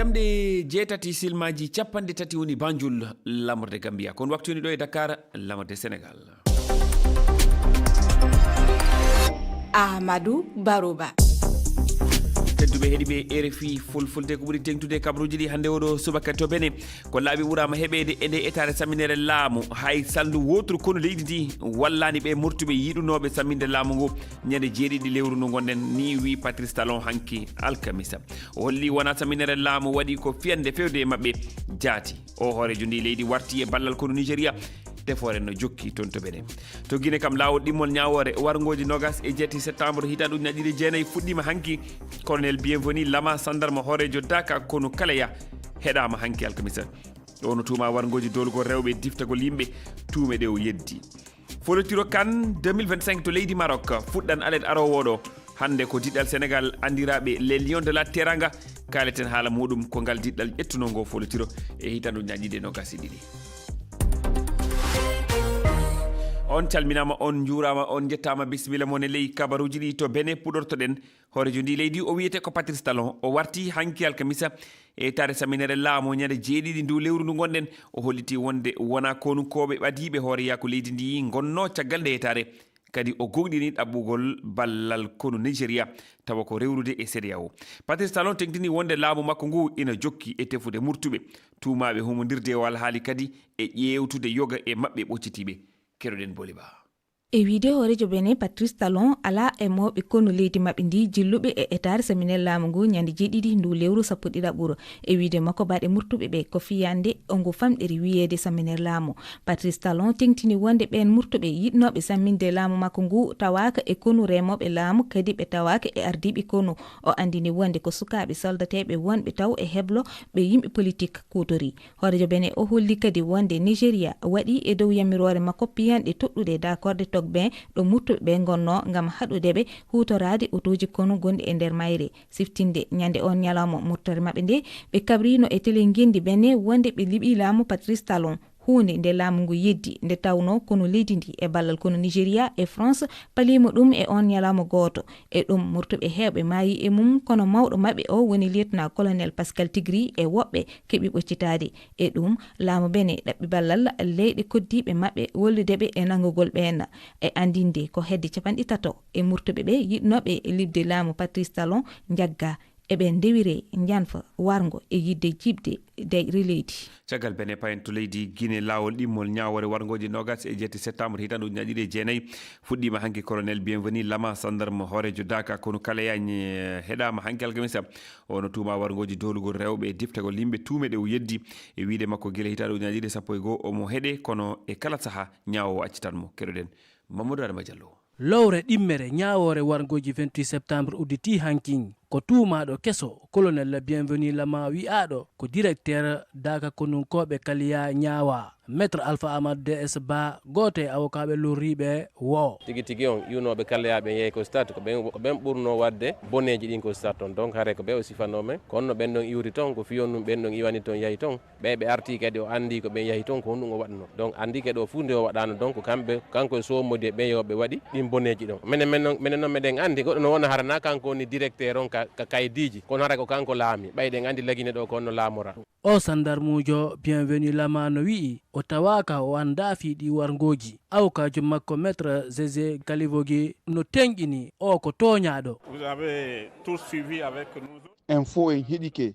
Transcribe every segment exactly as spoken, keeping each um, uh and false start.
Nde jeetati silmaji capanɗe tati woni Banjul, lamorde Gambia. Kon waktu woni ɗo e Dakar, lamorde Senegal. Ahmadu Baruba. Tedduɓe heɗiiɓe R F I Fulfulde, ko ɓuri teŋtude e kabaruuji ɗi hannde oɗo subaka to Benin. Ko laabi ɓuraama heɓeede e nde etaare samminere laamu. Hay salndu wooturu konu leydi ndi wallaani ɓe murtuɓe yiɗunooɓe samminde laamu ngu ñande jeeɗiɗi lewru ndu ngonɗen, ni wi Patrice Talon hanki alkamisa. O holli wona samminere laamu waɗi ko fiyande fewde e maɓɓe jaati. O hooreejo ndi leydi warti e ballal konu Nigeria. Tefoore no jokki toon to Benin. To Guinée kam, laawol ɗimmol ñaawoore warngooji nogas e jeetati septembre hitaande ujunaaji ɗiɗi e jeenayi fuɗɗiima hanki. Colonel Bienvenu Lama, sandarma hooreejo Daka konu Kaleya, heɗaama hanki alkamisa. O no tuuma warngooji doolugol rewɓe e diftagol yimɓe, tuume ɗe o yeddi. Folotiro kan deux mille vingt-cinq to leydi Maroc fuɗɗan alet aroowo ɗo. Hannde ko diɗɗal Senegal anndiraaɓe les Lions de la Teranga. Kaaleten haala muɗum ko ngal diɗɗal ƴettunoo ngo folotiro e hitaande ujunaaji ɗiɗi e nogas e ɗiɗi. On calminaama, on njuuraama, on njettaama, bisimilla mon e ley kabaruuji ɗi to Benin puɗortoɗen. Hooreejo ndi leydi o wiyetee ko Patrice Talon, o warti hanki alkamisa e etaare samminere laamu ñande jeeɗiɗi ndu lewru ndu ngonɗen. O holliti wonde wona konunkooɓe ɓadiiɓe hooreyaaku leydi ndi ngonnoo caggal nde etaare. Kadi o gogɗini ɗaɓɓugol ballal konu Nigeria, tawa ko rewrude e CEDEAO. Patrice Talon teŋtini wonde laamu makko ngu ina jokki e tefude murtuɓe, tuumaaɓe humondirde o alhaali kadi e ƴeewtude yoga e maɓɓe ɓoccitiiɓe. Keɗoɗen Boliba. E wiyde hooreejo Benin Patrice Talon, alaa e mawɓe konu leydi maɓɓe ndi jilluɓe e etaare samminere laamu ngu ñande jeeɗiɗi ndu lewru sappo ɗiɗaɓuru. E wiyde makko, baɗe murtuɓe ɓe ko fiyande o ngu famɗiri wiyeede samminere laamu. Patrice Talon teŋtini wonde ɓeen murtuɓe yiɗnooɓe samminde laamu makko ngu tawaaka e konu remooɓe laamu, kadi ɓe tawaaka e ardiiɓe konu. O anndini wonde ko sukaaɓe soldateeɓe wonɓe taw e heblo ɓe yimɓe politik kuutori. Hooreejo Benin o holli kadi wonde Nigeria waɗi e dow yamiroore makko piyanɗe toɗɗuɗe dakorde Togben ɗo murtuɓe ɓe ngonnoo ngam haɗude ɓe huutoraade otooji konu gonɗi e nder mayre. Siftinde ñande on ñalawma murtere maɓɓe nde, ɓe kabrino e tele ngenndi Benin wonde ɓe liɓi laamu Patrice Talon, huunde nde laamu ngu yeddi, nde tawnoo konu leydi ndi e ballal konu Nigeria e France paliima ɗum e on ñalawma gooto. E ɗum, murtuɓe heewɓe maayi e mum, kono mawɗo maɓɓe o woni lieutenant colonel Pascal Tigri e woɓɓe keɓi ɓoccitaade. E ɗum, laamu Benin ɗaɓɓi ballal leyɗe koddiiɓe maɓɓe wallude ɓe e nanngugol ɓeen. E anndinde ko hedde capanɗe tato e murtuɓe ɓe yiɗnooɓe liɓde laamu Patrice Talon njagga, eɓe ndewire njanfa warngo e yiɗde jiɓde dayri leydi. Caggal Benin, payen to leydi Guinée, laawol ɗimmol ñaawoore warngooji nogas e jeetati septembre hitaande ujunaaji ɗiɗi e jeenayi fuɗɗiima hanki. Colonel Bienvenu Lama, sandarma hooreejo Daka konu Kaleya, heɗaama hanki alkamisa. O no tuuma warngooji doolugol rewɓe e diftagol yimɓe, tuume ɗe o yeddi. E wiyde makko, gila hitaande ujunaaji ɗiɗi e sappo e goo omo heɗee, kono e kala sahaa ñaawoowo accitan mo. Keɗoɗen Mamadou Adama Diallo. Lowre ɗimmere ñaawoore warngooji vingt-huit septembre udditi hankin. Ko tuumaaɗo keso, colonel Bienvenu Lama wiyaaɗo ko directeur Daka konunkooɓe Kaliya ñaawaa. Maître Alpha Amadou D S Ba, gooto e awokaaɓe lorriiɓe woo. Tigi tigi on iwnooɓe Kaliya ɓen yehi ko stade, ko ɓen, ko ɓen ɓurnoo waɗde boneeji ɗin ko stade ton. Donc haray ko ɓe o sifanoo men. Kono no ɓen ɗon iwri ton, ko fiyon ɗum ɓen ɗon iwani ton yahi ton. Ɓe ɓe arti kadi o anndi ko ɓen yahi ton ko honɗum o waɗnoo. Donc anndi kadi o fuu nde o waɗaano donc kamɓe, kanko e soomodi e ɓen yo ɓe waɗi ɗin boneeji ɗon. Menen, menen noon, menen noon meɗen anndi goɗɗo no wona hara na kanko woni directeur on ka, ka kaydiiji, kono hara ko kanko laami. Ɓay ɗen anndi Lagine ɗo ko honno laamora. O sandarmuujo Bienvenu Lama no wi'i o tawaaka o anndaa fii ɗii warngooji. Awkaajo makko Maître Zézé Kalivogi no tenƴini o ko tooñaaɗo. Vous avez tout suivi avec nous. En fof en heɗike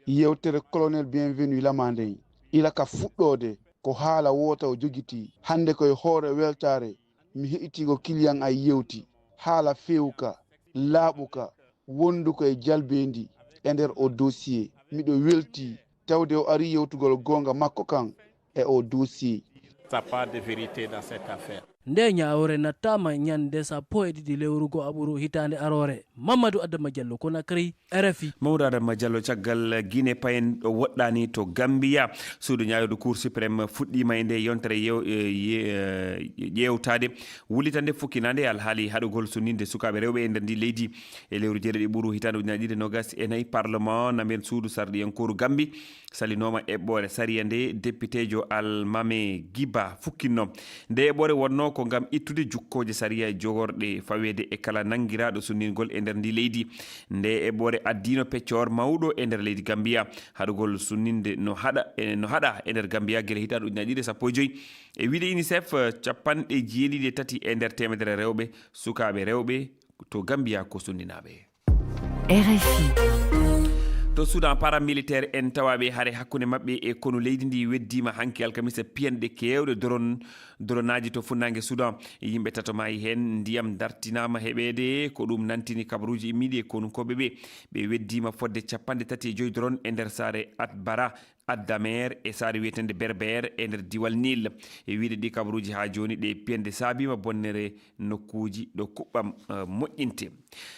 yewtere Colonel Bienvenu Lama nden. Ila ka fuɗɗoode ko haala woota o jogitii. Hannde ko e hoore weltaare mi heɗitii ko kiliyan ay yewti haala feewka, laaɓuka, wonduka e jalbeendi e nder oo dossier. Miɗo weltii tawde o arii yewtugol goonga makko kan e oo dossier. Ça pas de vérité dans cette affaire. Ndee ñaawoore nattaama ñannde sappo e ɗiɗi lewru go'aɓuru hitaande aroore. Mamadou Adama Diallo, Conakry, R F I. Mamadou Adama Diallo, caggal Guinée, payen ɗo woɗɗaani to Gambia. Suudu ñaawirdu Cour suprême fuɗɗiima e ndee yontere yew-, e ye-, e ƴeewtaade wullitande fukkinaande e alhaali haɗugol sunninde sukaaɓe rewɓe e nder ndii leydi. E lewru jeeɗiɗi ɓuru hitaande ujunaaji ɗiɗi e noogas e nayi, parlement namen suudu sarɗiyankooru Gambi salinooma eɓɓoore sariya nde depiteejo Almame Giba fukkinno. Nde eɓɓoore wonnoo ko ngam ittude jukkooje sariya jogorɗe faweede e kala nanngiraaɗo sunningol e nder ndi leydi. Nde eɓɓoore addiino peccoor mawɗo e nder leydi Gambiya. Haɗugol sunninde no haɗa, e, no haɗa e nder Gambiya gila hitaande ujunaaji ɗiɗi e sappo e joy. E wiyde UNICEF, capanɗe jeeɗiɗi e tati e nder teemedere rewɓe, sukaaɓe rewɓe to Gambiya ko sunninaaɓe. R F I. To Sudan, paramilitaire en tawaaɓe hare hakkunde maɓɓe e konu leydi ndi weddiima hanki alkamisa piyanɗe keewɗe doron, doronaaji to funnaange Sudan. Yimɓe tato maayi heen, ndiyam dartinaama heɓeede, ko ɗum nantini kabaruuji immiiɗi e konunkooɓe ɓe. Ɓe weddiima fodde capanɗe tati e joy doron e nder saare Atbara, Addameer e saare wiyeteende Berbeer e nder diwal Nil. E wiyde ɗi kabaruuji haa jooni, ɗe piyanɗe saabiima bonnere nokkuuji ɗo kuɓɓam, eh, moƴƴinte.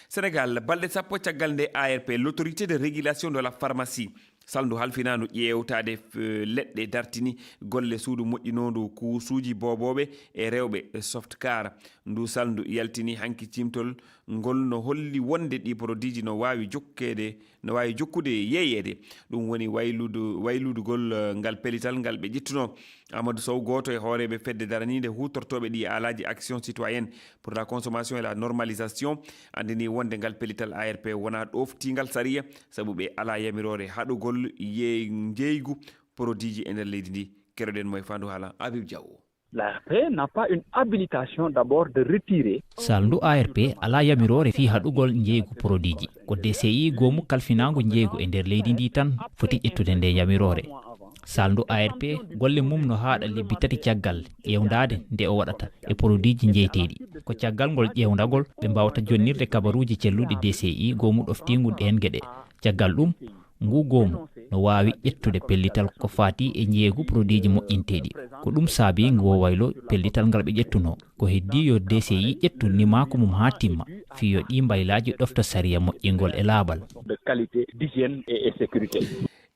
Senegal, balɗe sappo caggal nde A R P, l'Autorité de Régulation de la Pharmacie, salndu halfinaandu ƴeewtaade, eh, leɗɗe dartini golle suudu moƴƴinoondu kuusuuji boobooɓe e rewɓe, eh, Softcar. Ndu salndu yaltini hanki ciimtol ngol no holli wonde ɗi produitji no waawi jokkeede, no waawi jokkude yeeyeede. Ɗum woni wayludu-, wayludugol, eh, ngal pellital ngal ɓe ƴettuno. Amadou Sow, gooto e hooreeɓe fedde daraniinde huutortooɓe ɗi alaaji Action Citoyenne pour la Consommation et la Normalisation, anndini wonde ngal pellital A R P wonaa ɗooftiingal sariya, sabu ɓe alaa yamiroore haɗugol ye-, njeeygu produitji e nder leydi ndi. Keɗoɗen mo e faandu haala, Habib Diaw. L'A R P n'a pas une habilitation d'abord de retirer. Salndu A R P alaa yamiroore fii haɗugol njeeygu produitji. Ko D C I goomu kalfinaangu njeeygu e nder leydi ndi tan foti ƴettude nde yamiroore. Salndu A R P golle mum no haaɗa lebbi tati caggal ƴeewndaade nde o waɗata e produitji njeeyteeɗi. Ko caggal ngol ƴeewndagol ɓe mbaawata jonnirde kabaruuji celluɗi D C I goomu ɗoftiingu ɗeen geɗe. Caggal ɗum, ngu goomu no waawi ƴettude pellital ko faati e njeeygu produitji moƴƴinteeɗi. Ko ɗum saabi ngo waylo pellital ngal ɓe ƴettuno. Ko heddii yo D C I ƴettu nimaaku mum haa timma, fii yo ɗii mbaylaaji ɗofto sariya moƴƴingol e laaɓal. De qualité, d'hygiène et, et sécurité.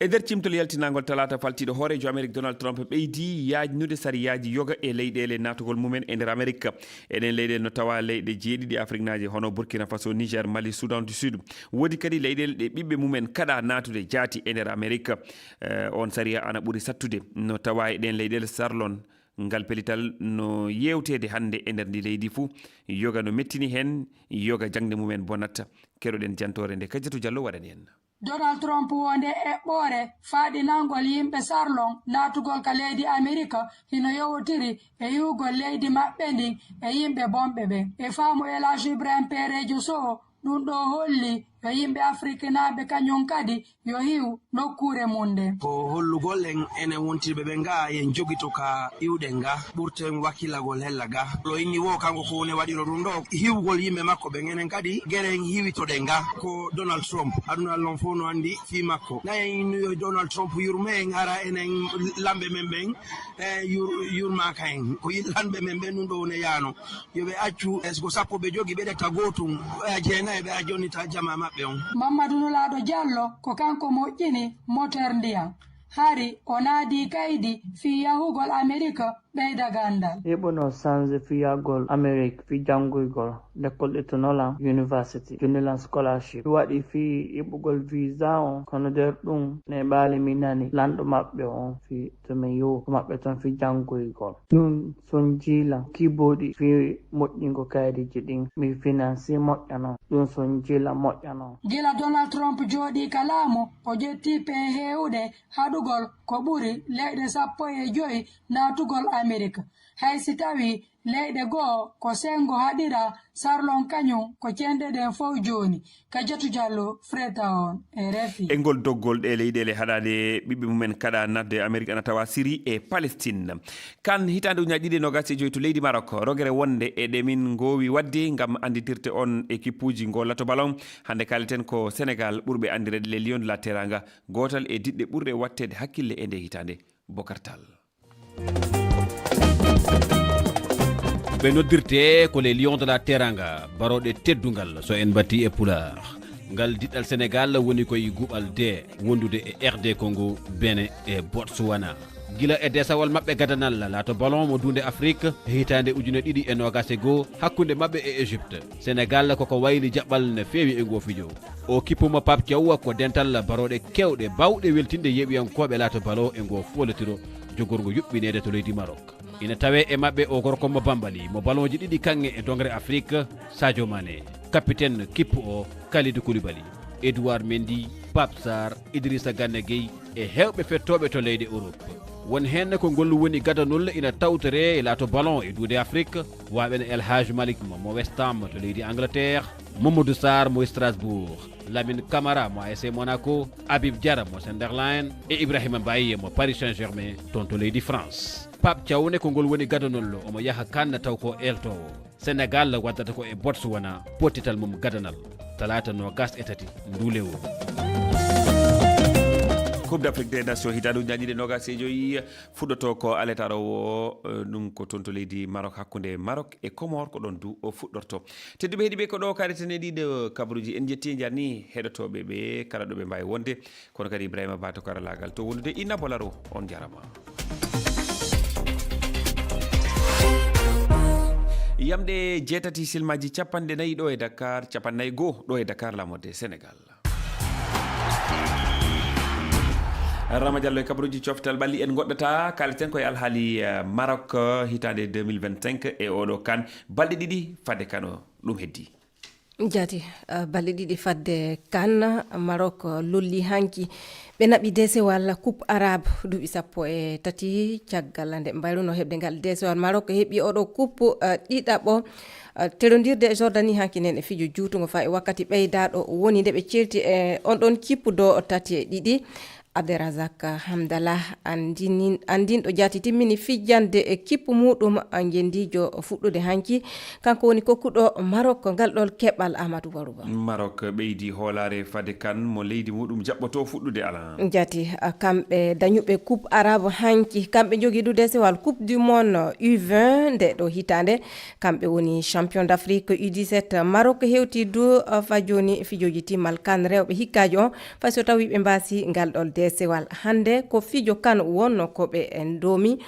E nder cimtol yaltinaangol talaata faltiiɗo, hooreejo Amerik Donald Trump ɓeydii yaajnude sariyaaji yoga e leyɗeele naatugol mumen e nder Amerik. E ɗeen leyɗeele no tawa leyɗe jeeɗiɗi afriknaaje hono Burkina Faso, Niger, Mali, Soudan du Sud. Woodi kadi leyɗeele ɗe ɓiɓɓe mumen kaɗaa naatude jaati e nder Amerik. Eh, on sariya ana ɓuri sattude. No tawa e ɗeen leyɗeele sarlon, ngal pellital no yeewteede hannde e nder ndi leydi fuu. Yoga no mettini heen, yoga jaŋde mumen bonat. Keɗoɗen jantoore nde Kajjatu Jallo waɗani en. Donald Trump wonde eɓɓoore faaɗinangol yimɓe sarlon naatugol ka leydi Amerika hino yowotiri e yi'ugol leydi maɓɓe ndin e yimɓe bonɓe ɓen. E faamu El Hadj Ibrahim Perejo Sow, ɗum ɗo holli yo yimɓe afriknaaɓe kañum kadi yo hiw nokkuure mum nden. Ko hollugol en enen wontirɓe ɓe nga, yen jogito ka iwɗen nga, ɓurten wakkilagol hella ga. Lo inni wo kanko ko woni waɗiro ɗum ɗo, hiwgol yimɓe makko ɓen, enen kadi geren hiwitoɗen nga. Ko Donald Trump, aduna non fof no andi fii makko. Nayen innu yo Donald Trump yurme en, hara enen lamɓe men ɓen, e yur-, yurmaka en. Ko yi-, lanɓe men ɓen ɗum ɗo ne yaano. Yo ɓe accu, e ko sappo ɓe jogi, ɓe ɗetta gootum, ɓe a jeenayi, ɓe a jonnita jama maɓɓe on. Mamadou Nulaaɗo Jallo, ko kanko moƴƴini moteur ndiyan. Hari o naadii kaydi fii yahugol Amerik ɓeyda ganndal. Heɓuno sanse fii yahgol Amerik fii janngoygol, lekkol ɗettunolan university, junnilan scholarship. Mi waɗi fii heɓugol visa on, kono nder ɗum neeɓaali mi nani lanɗo maɓɓe on fii to mi yow ko maɓɓe ton fii janngoygol. Ɗum son jiila kibooɗi fii moƴƴingo kaydiiji ɗin, mi finansi moƴƴano. Ɗum son jiila moƴƴano. Gila Donald Trump jooɗii ka laamu, o ƴettii pee heewuɗe haɗugol ko ɓuri leyɗe sappo e joy naatugol Amerik. Hay si tawii leyɗe goo ko senngo haɗira, sarlon kañum ko cenɗe ɗen fow jooni. Kajatu Jallo, Freetown, R F I. E ngol doggol, ɗee leyɗeele haɗaade ɓiɓɓe mumen kaɗa naatde e Amerik ana tawa Siri e Palestine. Kan hitaande ujunaaji ɗiɗi e noogaas e joy to leydi Marok, rogere wonde e ɗe min ngoowi waɗde ngam annditirde on ekippuuji ngoo lato ballon. Hannde kaaleten ko Senegal ɓurɓe anndireede les Lions de la Teranga, gootal e diɗɗe ɓurɗe waɗteede hakkille e ndee hitaande. Bokar Tall. Ɓe noddirte ko les Lions de la Teranga, barooɗe teddungal, so en mbattii e Pulaar. Ngal diɗɗal Senegal woni koye guɓal D, wondude e R D Congo, Benin e Botswana. Gila e desawal maɓɓe gadanal laato ballon mo duunde Afrik, e hitaande ujune ɗiɗi e noogaas e goo, hakkunde maɓɓe e Égypte, Senegal koko wayli jaɓɓal no feewi e ngoo fijo. O kippu mo Pape Thiaw ko dental barooɗe keewɗe baawɗe weltinde yeeɓiyankooɓe laato ballon e ngoo foolotiro jogorngo yuɓɓineede to leydi Marok. Ina tawee e maɓɓe o gorko mo Bambali, mo balonji ɗiɗi kaŋŋe e dongre Afrik, Sadio Mané. Kapiten kippu o, Kalidou Koulibaly, Edouard Mendy, Pape Sarr, Idrissa Gana Gueye e heewɓe fettooɓe to leyɗe Europe. Won heen ko ngol woni gadanol ina tawtoree e laato ballon e duuɗe Afrik, waaɓe no El Hadj Malick Mo, mo West Ham to leydi Angleterre, Mamadou Sarr mo Strasbourg, Lamine Camara mo A S C Monaco, Habib Diarra mo Sunderland e Ibrahima Mbaye mo Paris Saint-Germain toon to leydi France. Pape Thiaw ne ko ngol woni gadanol, omo yaha CAN taw ko eeltoowo. Senegal waddata ko e Botswana pottital mum gadanal, talaata noogas e tati nduu lewru. Coupe d'Afrique des Nations hitaande ujunaaji ɗiɗi e noogas e joyi fuɗɗoto ko alet aroowo o, eh, ɗum ko toon to leydi Maroc, hakkunde Maroc e Comores, ko ɗoon du o fuɗɗorto. Tedduɓe heɗiiɓe, ko ɗo kaɗeten e ɗiɗo kabaruuji. En njetti e njarni heɗotooɓe ɓe kala ɗo ɓe mbaawi wonde, kono kadi Ibrahima Ba to karalaagal, to wondude Inna Bolaro. On jarama. Yamɗe jeetati silmaji capanɗe nayi ɗo e Dakar, capanɗe nayi goo ɗo e Dakar, lamorde Senegal. Rama Diallo e kabaruji coftal ɓalli en goɗɗata, kaliten koye alhaali, eh, Maroc, eh, hitande deux mille vingt-cinq e oɗo CAN, balɗe ɗiɗi fadde CAN o ɗum heddi. Jaati, eh, balɗe ɗiɗi fadde CAN, Maroc lolli hanki. Ɓe naɓi deesewal Coupe Arabe duuɓi sappo e tati caggal nde mbayruno heɓde ngal deesewal. Maroc heɓi oɗo coupe, eh, ɗiɗaɓo, eh, terondirde e Jordanie hanki nen e fijo juutungo faa e wakkati ɓeydaaɗo woni nde ɓe ceerti e on ɗon kippu do tati e ɗiɗi. Abderrazak Hamdallah, andinin-, andinɗo jaati timmini fijjande e kippu muɗum, a, ngendiijo fuɗɗude hanki. Kanko woni kokkuɗo Maroc ngal ɗon keɓal, Amadou Waruba. Maroc ɓeydi hoolaare fade CAN mo leydi muɗum jaɓɓoto fuɗɗude alan. Jaati, a, kamɓe dañuɓe Coupe Arabe hanki, kamɓe njogii du deesewal Coupe du Monde U vingt nde ɗo hitaande. Kamɓe woni champion d'Afrique U dix-sept. Maroc hewti du, a, fa jooni fijooji timmal CAN rewɓe hikkaaji on. Fay so tawii ɓe mbaasi ngal ɗon deesewal. Hannde ko fijo CAN wonno ko ɓe ndoomi.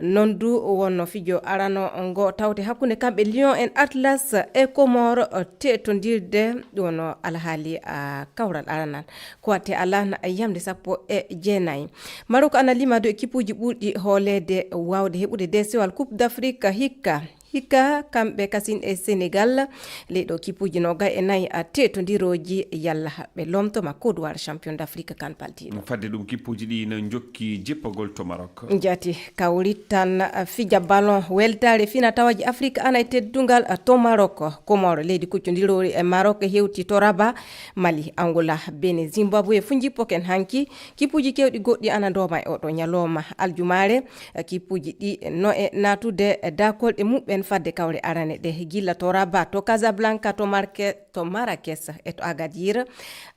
Non du wonno fijo arano ngo tawte hakkunde kamɓe Lion en Atlas e Comores, teetondirde. Ɗum wonno alhaali, a, kawral aranal. Ko watte alan yamde sappo e jeenayi. Maroc ana lima du e kippuuji ɓurɗi hooleede waawde heɓude deesewal Coupe d'Afrique hikka. Hikka kamɓe kasin e Senegal, leyɗo kippuuji noogay e nayi a teetondirooji, yalla ɓe lomtoma Côte d'Ivoire, champion d'Afrique CAN paltiiɗo. Fadde ɗum, kippuuji ɗi no njokki jippagol to Maroc. Jaati, kawritan, a, fija ballon weltaare fina tawaaji Afrique ana e teddungal, a, to Maroc. Comores, leydi kuccondiroori e Maroc, hewti to Rabat. Mali, Angola, Benin, Zimbabwe, fu njippoken hanki. Kippuuji keewɗi goɗɗi ana ndooma e oɗo ñalooma aljumaare. Kippuuji ɗi no e naatude daakolɗe muɓɓen fadde kawre arane ɗe, gilla to Rabat, to Casablanca, to Marke-, to Marrakech e to Agadir.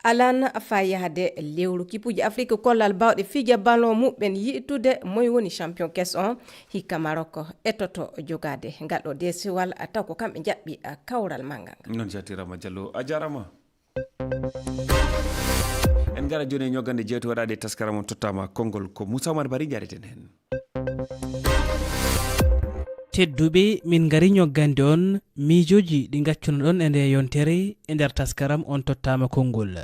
Alan faa yahde lewru. Kippuuji Afrique kollal baawɗe fija ballon muɓɓen yi'tude moy woni champion kes on. Hikka Maroc e toto jogaade ngal ɗo deesewal, taw ko kamɓe njaɓɓi, a, kawral manngal ngal. Noon jaati Rama Diallo, a jaarama. En ngara jooni e ñoggande jewte waɗaade e taskaram on tottaama konngol. Ko Moussa Oumar Bari jareten heen. Tedduɓe, min ngari ñoggande on miijooji ɗi ngaccunoɗon e nde yontere e nder taskaram on tottaama konngol.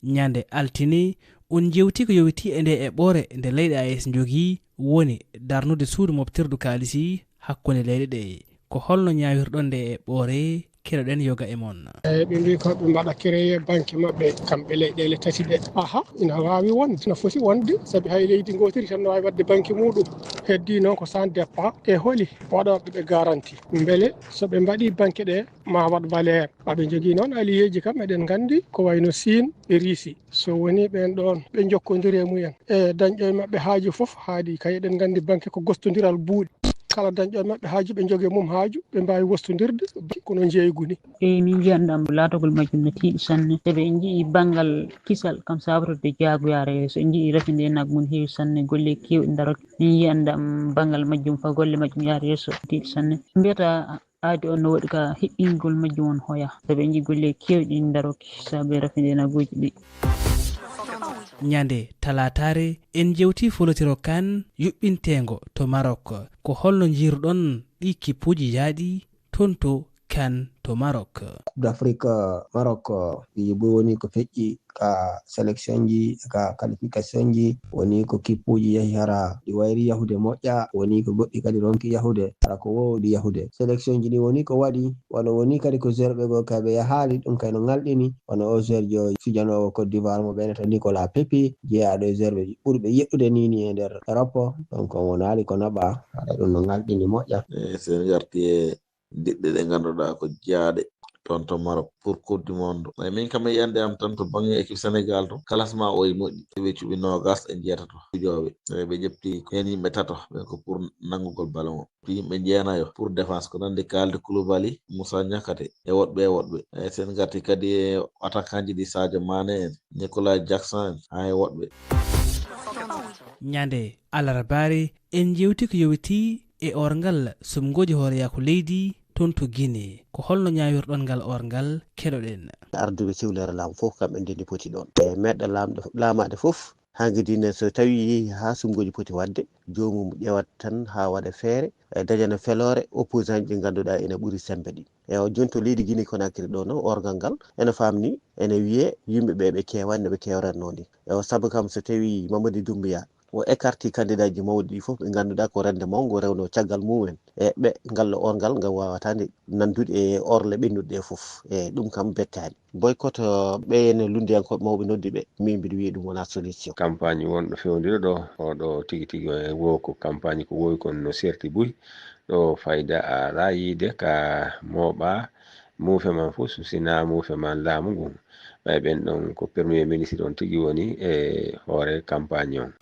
Ñande altine, on njewti ko yowiti e nde eɓɓoore nde leyɗe A E S njogii, woni darnude suudu moftirdu kaalisi hakkunde leyɗe ɗe. Ko holno ñaawirɗon nde eɓɓoore? Keɗoɗen yoga e mon. Eyi, ɓe mbii ko ɓe mbaɗa créer banque maɓɓe, kamɓe leyɗeele tati ɗe. Aha, ina waawi wonde, ina foti wonde, sabi hay leydi ngootiri tan no waawi waɗde banque muɗum. Heddii noon ko sans départ. E holi waɗooɓe ɓe garantie? Mbele so ɓe mbaɗii banque ɗe, ma waɗ valeur? Aɓe njogii noon alliéeji kam, eɗen nganndi, ko wayno Siin e Riisi. So wonii ɓeen ɗoon, ɓe njokkondiri e mumen. E dañɗo e maɓɓe haaju fof, haadi kay eɗen nganndi banque ko gostondiral buuɗi. Kala dañɗo e maɓɓe haaju, ɓe njogii mum haaju, ɓe mbaawi wostondirde, kono njeeygu ni. Eyi, min njiyan ɗam laatagol majjum no tiiɗi sanne. Sabi en njiyii banngal kisal kam saabotorde jaagu yaara yeeso. En njiyii rafinde e nag mum heewi sanne, golle keewɗi ndaroke. Min njiyan ɗam banngal majjum fof, golle majjum yaara yeeso, tiiɗi sanne. Mbiyata aadi on no waɗi ka hiɓɓingol majjum on hoya. Sabi en njii golle keewɗi ɗi ndaroki sabi rafinde naguuji ɗi. Ñande talaataare, en jewti folotiro kan yuɓɓinteengo to Maroc. Ko holno njiiruɗon ɗi kippuuji yaaɗi toon to Kan to Maroc. Coupe d'Afrique, Maroc, piiji buy woni ko feƴƴi ka sélectionji, ka qualificationji, woni ko kippuji yahi hara ɗi wayri yahude moƴƴa, woni ko goɗɗi kadi ronki yahude hara ko wowɗi yahude. Sélectionji ɗi woni ko waɗi, wano woni kadi ko joueurɓe goo kay ɓe yahaali, ɗum kay no ŋalɗini, wano o joueurjo fijanoowo Côte d'Ivoire mo ɓeynata Nicolas Pepe, jeyaaɗo e joueurɓe ɓurɓe yeɗɗude ni ni e nder Europe, donc on wonaali ko naɓa, haɗa ɗum no ŋalɗini moƴƴa. E sen garti e diɗɗe ɗe ngannduɗaa ko jeyaaɗe toon to Maroc pour Coupe du Monde. Ay, min kam e yiyannde am tan to bannge équipe Sénégal to, classement o e moƴƴi. Eɓe cuɓi noogas e njeetato fijooɓe. Eɓe ƴetti heen yimɓe tato, ɓe ko pour nanngugol ballon o. Yimɓe jeenayo pour défense, ko nanndi Kalidou Koulibaly, Moussa Niakhaté e woɗɓe e woɗɓe. Ay, sen ngarti kadi e attaquantji ɗi, Sadio Mané en, Nicolas Jackson en, haa e woɗɓe. Ñande alarbaare, en jewti ko yowiti e orngal sumgooji hooreyaaku leydi toon to Guinée. Ko holno ñaawirɗon ngal orngal? Keɗoɗen. Arduɓe siwlere laamu fof kamɓe ndenndi poti ɗoon. E meɗɗo laamɗo laamaade fof, haa ngedine so tawi yehi haa sumgooji poti waɗde, joomum ƴeewat tan haa waɗa feere, e dajana feloore opposant ji ɗi ngannduɗaa ina ɓuri semmbe ɗi. E o jonto leydi Guinée Conakry ɗo no orngal ngal ene faamni, ene wiyee yimɓe ɓe ɓe keewaani no ɓe keewratnoo ni. E o sabu kam so tawi Mamadi Doumbouya o écarti candidat ji mawɗi ɗi fof ɓe ngannduɗaa ko rende mawngo rewno caggal mumen. E ɓe ngal orngal ngal waawata nde nanndude e orle ɓennuɗe ɗe fof. E ɗum kam bettaani. Boycott, ɓe ene lunndiyankooɓe mawɓe noddi ɓe, min mbiɗa wiya ɗum wonaa solution. Campagne wonɗo fewndira ɗo, oɗo tigi tigi wo ko campagne ko wowi kon no serti buy. Ɗo fayda a ala yiide ka mooɓa muufe man fof, so sinaa muufe man laamu ngun. Ɓay ɓen ɗon ko premier ministre on tigi woni e hoore campagne on.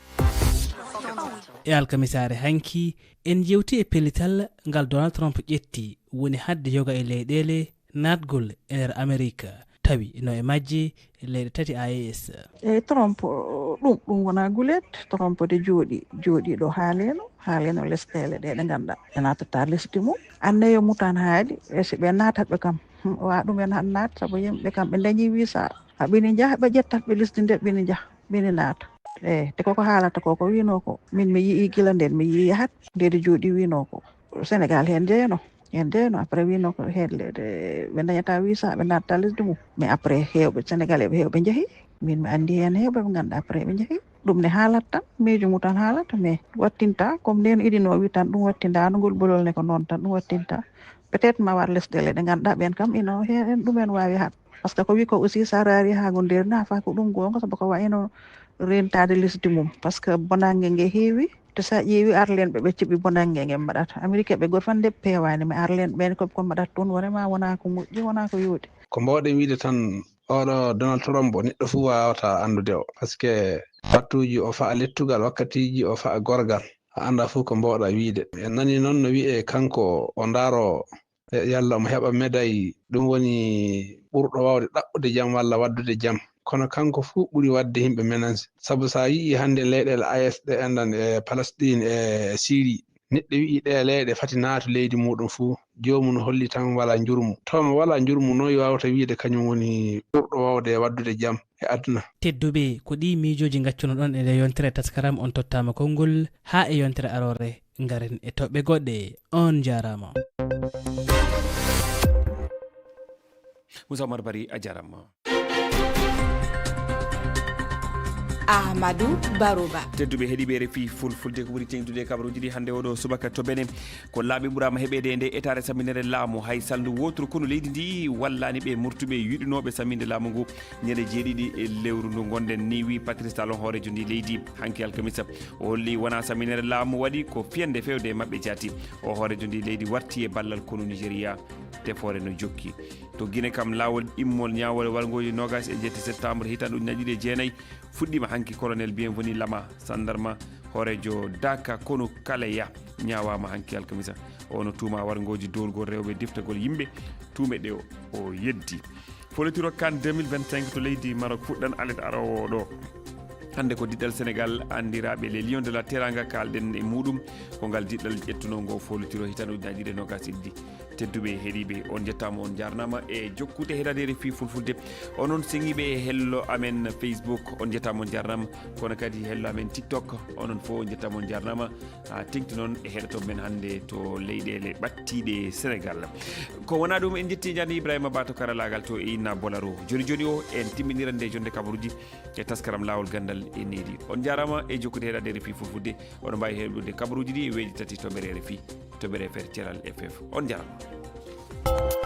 E alkamisaare hanki, en jewti e pellital ngal Donald Trump ƴetti, woni hadde yoga e leyɗeele naatgol e nder Amerika, tawi no e majje leyɗe tati A E S. Eyi, Trump, ɗum, ɗum wonaa guleet. Trump de jooɗi, jooɗiiɗo haaleeno, haaleeno lesɗeele ɗe, ɗe ngannduɗaa ɗe naatataa lesdi mum. Anneyo mutan haali, e si ɓe naatat ɓe kam, hmm, wa ɗum en han naat, sabu yimɓe kam ɓe ndañii visa. Ha ɓe ni njaha, ɓe ƴettat ɓe lesdi nde, ɓe ni njaha, ɓe ni naata. Eyi, te koko haalata ko, ko wiinoo ko, min mi yi'ii gila nden, mi yi'ii yahat, nde de jooɗii wiinoo ko. Sénégal heen jeyno, heen jeyno, après wiinoo ko heen le-, de-, ɓe ndañataa visa, ɓe naatataa lesdi mum. Mais après heewɓe Sénégalais ɓe heewɓe njahi, min mi anndi heen heewɓe ɓe ngannduɗaa après ɓe njahi. Ɗum ne haalat tan, miijo mum tan haalata, mais wattinta, comme nden idinoo wi tan ɗum wattinta, ano ngol bolol ne ko noon tan, ɗum wattinta. Peut-être ma war lesɗele ɗe ngannduɗaa ɓeen kam ino heen ɗum en waawi haat. Parce que ko wi ko aussi so a raari haa ngon nder nafa ko ɗum goonga, sabu ko wayno rentaade lesdi mum. Parce que bonannge nge heewi, te so a ƴeewi arlenɓe ɓe ceɓi bonannge nge mbaɗata. Amérique ɓe goto fan nde peewaani, mais arlenɓe ɓeen ko ko mbaɗata toon, wonema wonaa ko moƴƴi, wonaa ko yooɗi. Ko mbaawɗen wiide tan, oɗo Donald Trump, neɗɗo fof waawata anndude o. Parce que wattuuji o fa'a lettugal, wakkatiiji o fa'a gorgal. A anndaa fof ko mbaawɗaa wiide. En nanii noon no wi'ee kanko o ndaaroowo, e yalla omo heɓa médaille, ɗum woni ɓurɗo waawde ɗaɓɓude jam walla waɗdude jam. Kono kanko fof ɓuri waɗde yimɓe menace. Sabu so a yi'ii hannde leyɗeele A E S ɗe anndan e Palestine e Syrie, neɗɗo wi'i ɗee leyɗe fati naatu leydi muuɗum fof, joomum no holli tan walaa njurmu. Tawa mo walaa njurmu, noy waawata wi'de kañum woni ɓurɗo waawde waɗdude jam e aduna? Tedduɓe, ko ɗii miijooji ngaccunoɗon e nde yontere taskaram. On tottaama konngol haa e yontere aroore. Ngaren e toɓɓe goɗɗe. On njaaraama. Moussa Oumar Bari, a jaaraama. Ahmadou Barouba. Tedduɓe heɗiiɓe R F I Fulfulde, ko ɓuri teeŋtude e kabaruuji ɗi hannde oɗo subaka to Benin. Ko laabi ɓuraama heɓeede e nde etaare samminere laamu. Hay salndu wooturu konu leydi ndi wallaani ɓe murtuɓe yiɗunooɓe samminde laamu ngu ñande jeeɗiɗi e lewru ndu ngonɗen ni, wi Patrice Talon, hooreejo ndi leydi, hanki alkamisa. O holli wonaa samminere laamu waɗi, ko fiyande fewde e maɓɓe jaati. O hooreejo ndi leydi warti e ballal konu Nigeria. Tefoore no jokki. To Gine kam, laawol immol ñaawoore warngooji noogas e jetti septembre hitaande ujunnaji ɗiɗi e jeenayi fuɗɗiima hanki. Colonel Bienvenu Lama, sandarma hooreejo Daka konu Kaleya, ñaawaama hanki alkamisa. O no tuuma warngooji doolgol rewɓe, diftagol yimɓe, tuume ɗe o, o yeddi. Folitiro kan deux mille vingt-cinq to leydi Maroc fuɗɗan alet aroowo o ɗo. Hannde ko diɗɗal Sénégal anndiraaɓe les Lions de la Teranga, kaalɗen e muuɗum. Ko ngal diɗɗal ƴettunoo ngo folitiro hitaande ujunnaji ɗiɗi e noogas e ɗiɗi. Tedduɓe heɗiiɓe, on njettaama, on njaarnaama e jokkude heɗaade R F I Fulfulde. Onon seŋiiɓe e hello amen Facebook, on njettaama, on njaarnaama. Kono kadi hello amen TikTok, onon fof on njettaama, on njaarnaama. Haa teŋti noon e heɗoto men hannde to leyɗeele ɓattiiɗe Senegal. Ko wonaa ɗum, en njetti jani Ibrahima Ba to karalaagal to e Inna Bolaro. Joni joni o, en timminiran nde jonnde kabaruuji e taskaram Laawol Ganndal e Needi. On njaaraama e jokkude heɗaade R F I Fulfulde. Oɗon mbaawi heɓude kabaruuji ɗi e weeji tati toɓɓere R F I, toɓɓere F R Ceeral F F. On njaaraama.